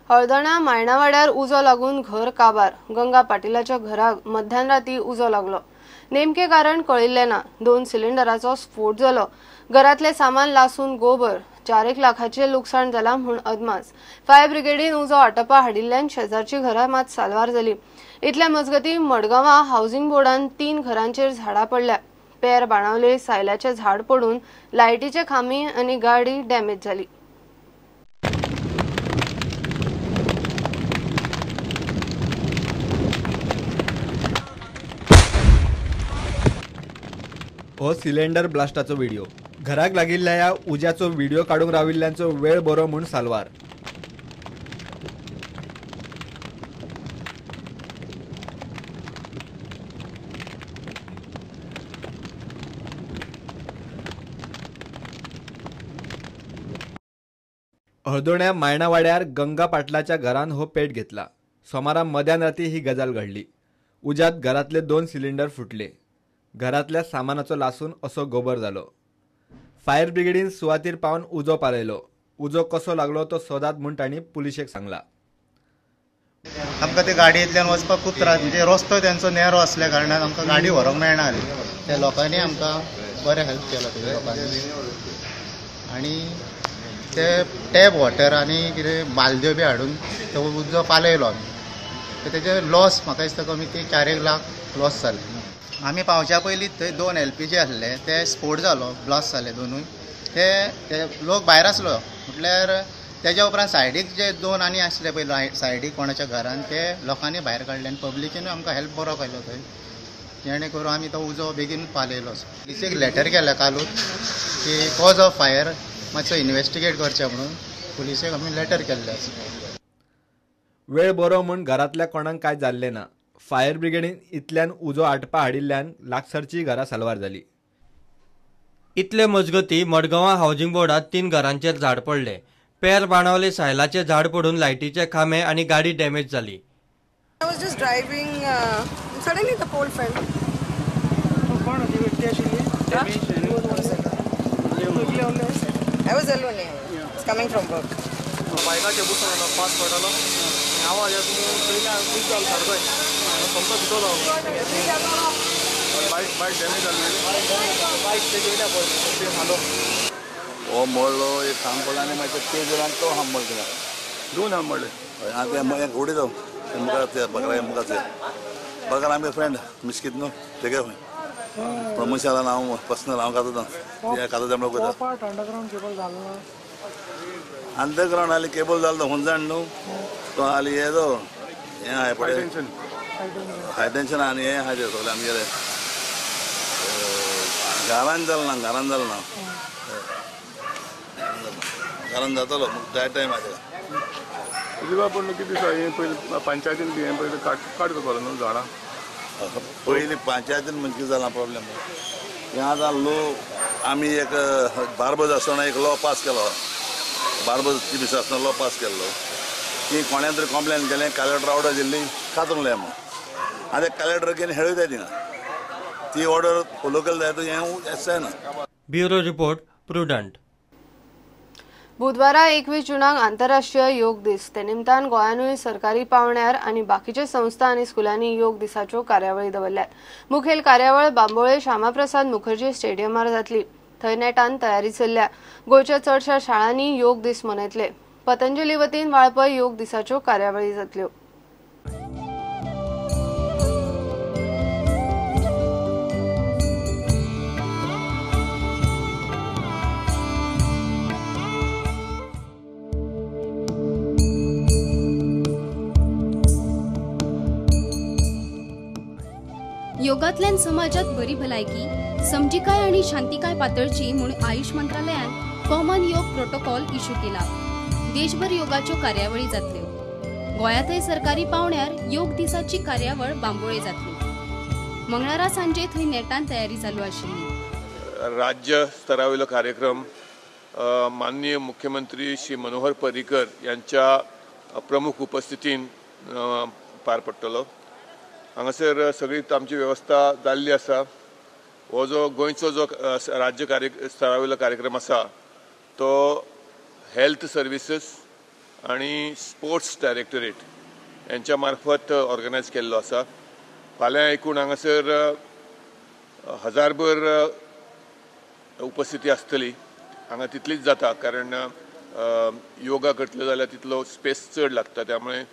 हळदणा मायणावाड्यार उजो लागून घर काबार. गंगा पाटीलाच्या घराक मध्यान राती उजो लागलो. नेमके कारण कळिल्लें ना. 2 सिलिंडराचो स्फोट जालो. घरातले सामान लासून गोबर. 4 लाखाचे लुकसाण जाला म्हूण अदमास. फायर ब्रिगेडीन उजो आटपा हाडिल्ल्यान शेजारची घरां मात साल्वार जाली. इतल्या मजगती मडगांवा हावसिंग बोर्डान 3 घरांचेर झाडां पडल्या. पेर बाणावले सायल्याचे झाड पडून लायटीचे खांबी आनी गाडी डॅमेज जाली. हो सिलेंडर ब्लास्टाचो व्हिडिओ. घराक लागिल्ल्या ह्या उज्याचो व्हिडिओ काडूंक राविल्ल्यांचो वेळ बरो म्हूण साल्वार. हळदोण्या मायणावाड्यार गंगा पाटलाच्या घरान हो पेट घेतला. सोमारा मध्यान राती ही गजाल घडली. उज्यात घरातले 2 सिलिंडर फुटले. घरातल्या सामानाचो लासून असो गोबर जालो. फायर ब्रिगेडीन सुवातीर पावन उजो पालयलो. उजो कसो लागलो तो सोदात म्हूण तांणी पुलिशेक सांगला. आमकां ते गाडयेंतल्यान वचपाक खूब त्रास, म्हणजे रस्तो तेंचो नेरो असल्या कारणान आमकां गाडी व्हरूंक मेळना आसली. त्या लोकांनी आमकां बरें हेल्प केलो ते लोकांनी. आनी ते टॅप वॉटर आनी कितें बालद्यो बी हाडून तो उजो पालयलो आमी. तेजे लॉस म्हाका दिसता कमी ती 4 लाख लॉस जाले. आमी पावच्या पयलीं थंय 2 LPG आसले, ते स्फोट जालो, ब्लास्ट जाले दोनूय. ते लोक भायर आसलो म्हटल्यार तेज्या उपरांत सायडीक जे 2 आनी आसले पळय सायडीक कोणाच्या घरान, ते लोकांनी भायर काडले आनी पब्लिकेनूय आमकां हेल्प बरो केलो थंय, जेणे करून आमी तो उजो बेगीन पालयलो. पुलिसेक लेटर केल्या कालूच की कॉज ऑफ फायर मातसो इन्वेस्टिगेट करचें म्हणून पुलिसेक आमी लेटर केल्लें आसा. वेळ बरो म्हूण घरांतल्या कोणाक कांय जाल्लें ना. फायर ब्रिगेडीन इतल्यान उजो आटपा हाडिल्ल्यान लागसरची घरां साल्वार जाली. इतले मजगती मडगांवा हावसिंग बोर्डात 3 घरांचेर झाड पडले. पेर बाणावले सायलाचे झाड पडून लायटीचे खांबे आनी गाडी डॅमेज जाली. I was just driving, suddenly the pole fell. I was alone here. I was coming from work. बायकाचे बसून पास पडलो आवाज सारको सोमतो भितर बायक बायक डॅमेज जाली. बायक तेजे वयल्या पडली हालो हो मोडलो एक खांब पडलो आनी मागीर ते जाणांक तो खांब मोडलो. 2 खांब मोडले. आतां उडयता मुखार बकरा मुखार बकरा आमगे फ्रेंड मिस्कीत न्हू तेगे पूण मनशाला हांव पर्सनल हांव खाता खाता जमलो वयता. अंडरग्रावंड आली केबल जालो हुंजाण न्हू तो आली येदो हें आहाय पळय हाय टेंशन आनी हें आहाय तें सगळें आमगेलें घरान जालें ना, घरान जालें ना, घरान जातलो जाय टायम आहा तेका. पूण कितें दिसा हें पयलीं पंचायतीन बी हें पयलीं काट करपाक न्हू झाडां. पयलीं पंचायतीन म्हणजे कितें जालां प्रॉब्लेम हें आतां लोक आमी एक बार्बज आसतना एक लॉ पास केलो. बार्बज दीस आसतना लॉ पास केल्लो की कोणें तरी कंप्लेन केलें कलेक्टर ऑर्डर दिल्ली कातरूंक लाय म्हूण. आतां कलेक्टर घेवन हेळयताय थिंगा ती ऑर्डर फोलो केली जाय तो हें जायना. Bureau report, Prudent. बुधवारा 21 जूनाक आंतरराष्ट्रीय योग दीस. ते निमतान गोंयानूय सरकारी पावण्यार आनी बाकीच्या संस्था आनी स्कुलांनी योग दिसाच्यो कार्यावळी दवरल्यात. मुखेल कार्यावळ बांबोळे श्यामाप्रसाद मुखर्जी स्टेडियमार जातली. थंय नेटान तयारी चल्ल्या. गोंयच्या चडशा शाळांनी योग दीस मनयतले. पतंजली वतीन वाळपय योग दिसाच्यो कार्यावळी जातल्यो. योगांतल्यान समाजात बरी भलायकी, समजिकाय आनी शांतिकाय पातळची म्हूण आयुष मंत्रालयान कॉमन योग प्रोटोकॉल इश्यू केला. देशभर योगाच्यो कार्यावळी जातल्यो. गोंयांतय सरकारी पावण्यार योग दिसाची कार्यावळ बांबोळे जातली. मंगळारा सांजे थंय नेटान तयारी चालू आशिल्ली. राज्य स्तरावयलो कार्यक्रम माननीय मुख्यमंत्री श्री मनोहर पर्रीकर यांच्या प्रमुख उपस्थितीन पार पडटलो. हांगासर सगळी आमची वेवस्था जाल्ली आसा. हो जो गोंयचो जो राज्य स्तरावयलो कार्यक्रम आसा तो हेल्थ सर्विसीस आनी स्पोर्ट्स डायरेक्टरेट यांच्या मार्फत ऑर्गनायज केल्लो आसा. फाल्यां एकूण हांगासर 1000भर उपस्थिती आसतली. हांगा तितलीच जाता कारण योगा करतले जाल्यार तितलो स्पेस चड लागता, त्यामुळे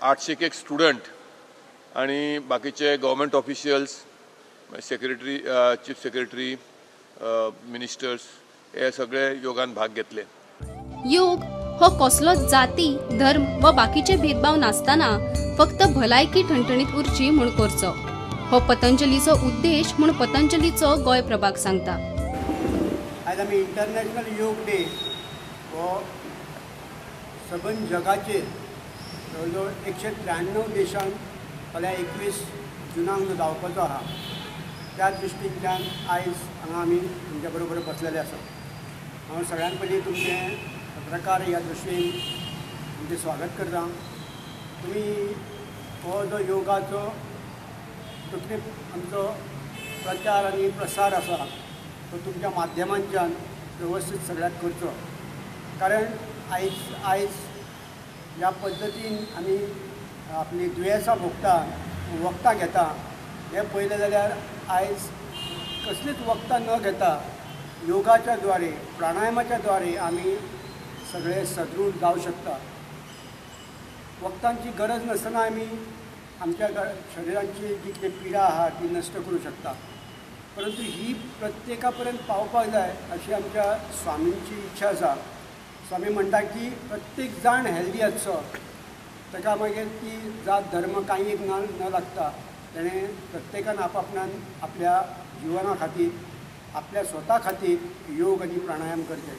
800 एक स्टुडंट आनी बाकीचे government officials, secretary, chief secretary, ministers हे सगळे योगान भाग घेतले. योग हो कसलोच जाती, धर्म व बाकीचे भेदभाव नासतना फक्त भलायकी ठणठणीत उरची म्हूण करचो हो पतंजलीचो उद्देश म्हूण पतंजलीचो गोंय प्रभाग सांगता. आयज आमी इंटरनॅशनल योग डे हो सबंद जगाचेर जवळ जवळ 193 देशांत फाल्यां 21 जुनाक जो जावपाचो आहा त्या दृश्टींतल्यान आयज हांगा आमी तुमच्या बरोबर बसलेले आसा. हांव सगळ्यान पयलीं तुमचें पत्रकार ह्या दृश्टीन तुमचें स्वागत करता. तुमी हो जो योगाचो तकले आमचो प्रचार आनी प्रसार आसा तो तुमच्या माध्यमांच्यान व्यवस्थीत सगळ्याक करचो, कारण आयज ह्या पद्दतीन आमी आपली दुयेंसां भोगता, वखदां घेता. हें पळयलें जाल्यार आयज कसलीच वखदां न घेता योगाच्या द्वारे, प्राणायामाच्या द्वारे आमी सगळे सदृढ जावं शकता. वखदांची गरज नासतना आमी आमच्या शरिरांची जी कितें पिडा आहा ती नश्ट करूं शकता. परंतु ही प्रत्येका पर्यंत पावपाक जाय अशी आमच्या स्वामींची इच्छा आसा. स्वामी म्हणटा की प्रत्येक जाण हेल्दी आसचो, ताका मागीर ती जात धर्म कांय एक न लागता तेणें प्रत्येकान आपापणान आपल्या जिवना खातीर, आपल्या स्वता खातीर योग आनी प्राणायाम करचे.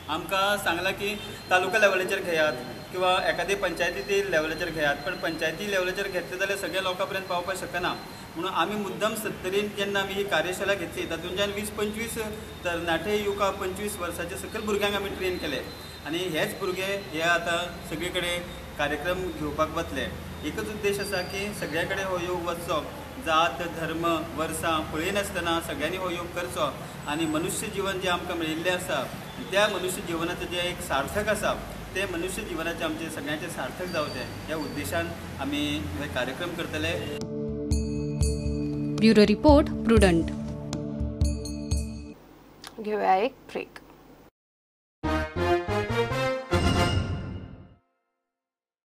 आमकां सांगलां की तालुका लेवलाचेर घेयात किंवा एखादी पंचायती लेवलाचेर घेयात, पण पंचायती लेवलाचेर घेतले जाल्यार सगळ्या लोकां पर्यंत पावपाक शकना. म्हणून आमी मुद्दम सत्तरीन जेन्ना आमी ही कार्यशाळा घेतली तातूंतल्यान 20-25 तरणाटे युवका 25 वर्साचे सकयल भुरग्यांक आमी ट्रेन केले आनी हेच भुरगे हे आतां सगळे कडेन कार्यक्रम घेवपाक वतले. एकच उद्देश आसा की सगळ्या कडेन हो योग वचचो, जात धर्म वर्सां पळयनासतना सगळ्यांनी हो योग करचो आनी मनुष्य जिवन जें आमकां मेळिल्लें आसा त्या मनुष्य जिवनाचें जें एक सार्थक आसा तें मनुष्य जिवनाचें आमचें सगळ्यांचें सार्थक जावचें ह्या उद्देशान आमी हे कार्यक्रम करतले. Bureau report, Prudent. घेऊया एक ब्रेक.